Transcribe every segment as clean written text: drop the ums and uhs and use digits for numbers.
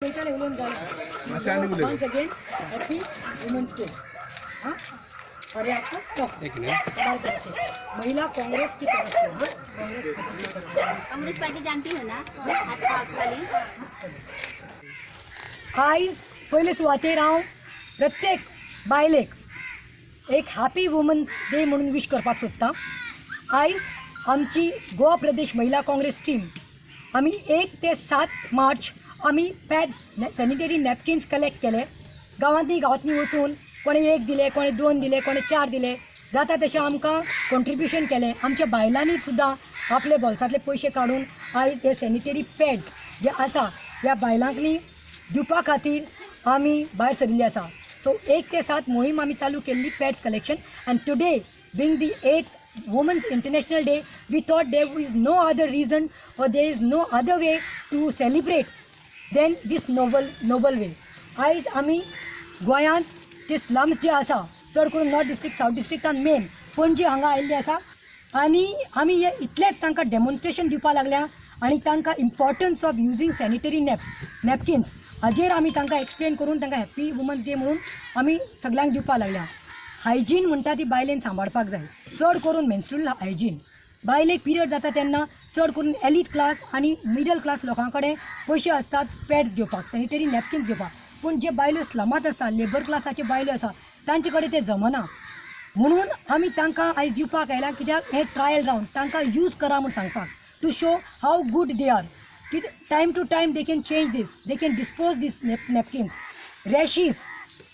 उलयताले उलोवन जालें. Once again, happy Women's Day. हाँ, और ये आपको टॉप हमारी तरफ से, महिला कांग्रेस की तरफ से. हाँ, कांग्रेस पार्टी की तरफ से. कांग्रेस पार्टी जानती हो ना, हात वाली? आयज पयले सुवातेर हांव प्रत्येक बायलेक एक हॅपी वुमन्स डे म्हणून विश करपाक सोदतां. आयज आमची गोवा प्रदेश महिला काँग्रेस टीम आमी 1 ते 7 मार्च आमी पॅड्स, सॅनिटरी नॅपकिन्स कलेक्ट केले. गांवांनी गांवांनी वचून कोणें एक दिले, कोणें दोन दिले, कोणें चार दिले, जाता तशें आमकां कॉन्ट्रिब्युशन केलें. आमच्या बायलांनी सुद्दां आपले बोल्सांतले पयशे काडून आयज हे सॅनिटरी पॅड्स जे आसा ह्या बायलांनी दिवपा खातीर आमी भायर सरिल्ली आसा. सो 1 ते 7 मोहीम आमी चालू केल्ली, pads collection, and today being the 8th Women's International Day, we thought there is no other reason or there is no other way to celebrate than this noble noble way. आयज आमी गोंयांत ते slums जे आसा, चड करून north district, south डिस्ट्रिक्टान, main Panaji हांगा आयिल्ले आसा आनी आमी हे इतलेंच तांकां डेमॉन्स्ट्रेशन दिवपाक लागल्या आनी तांकां importance of using sanitary napkins हाजेर आमी तांकां एक्सप्लेन करून तांकां हॅप्पी वुमन्स डे म्हणून आमी सगल्यांक दिवपाक लागल्या. हायजीन म्हणटा ती बायलेन सांबाळपाक जाय, चड करून मेन्स्ट्रुअल हायजीन. बायलेक पिरियड जाता तेन्ना चड करून एलिट क्लास आनी मिडल क्लास लोकां कडेन पयशे आसतात पॅड्स घेवपाक, सॅनिटरी नॅपकिन्स घेवपाक, पूण जे बायलो स्लमात आसता, लेबर क्लासाच्यो बायलो आसा, तांचे कडेन ते जमना. म्हणून आमी तांकां आयज दिवपाक आयला, कित्याक हें ट्रायल रावंड तांकां यूज करा म्हूण सांगपाक, to show how good they are. Time to time they can change this, they can dispose this napkins. Rashes,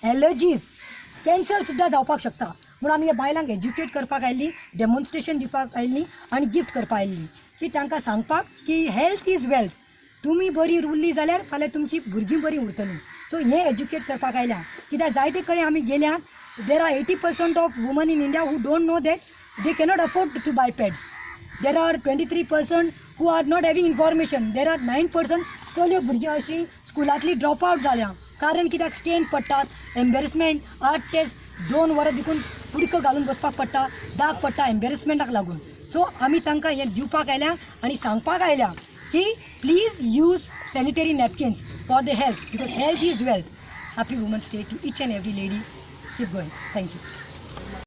allergies, cancer सुद्दां जावपाक शकता. म्हणून आमी ह्या बायलांक एज्युकेट करपाक आयिल्लीं, डेमॉन्स्ट्रेशन दिवपाक आयिल्लीं आनी गिफ्ट करपाक आयिल्लीं की तांकां सांगपाक की हेल्थ is wealth. तुमी बरी उरली जाल्यार फाल्यां तुमची भुरगीं बरीं उरतलीं. सो हें एज्युकेट करपाक आयल्या, कित्याक जायते कडेन आमी गेल्यात, there are 80% of women in India who don't know that they cannot afford to buy pads. There are 23% who are not having information. There are 9% चलयो भुरगीं अशीं स्कुलांतली ड्रॉप आवट जाल्या. कारण कित्याक स्टेन पडटात, एम्बेरसमेंट, 8 ते 2 वरां देखून पुडको घालून बसपाक पडटा, दाग पडटा एम्बेरसमेंटाक लागून. सो आमी तांकां हें दिवपाक आयल्या आनी सांगपाक आयल्या की please use sanitary napkins for the health, because health is wealth. Happy Women's Day to each and every lady. Keep going. Thank you.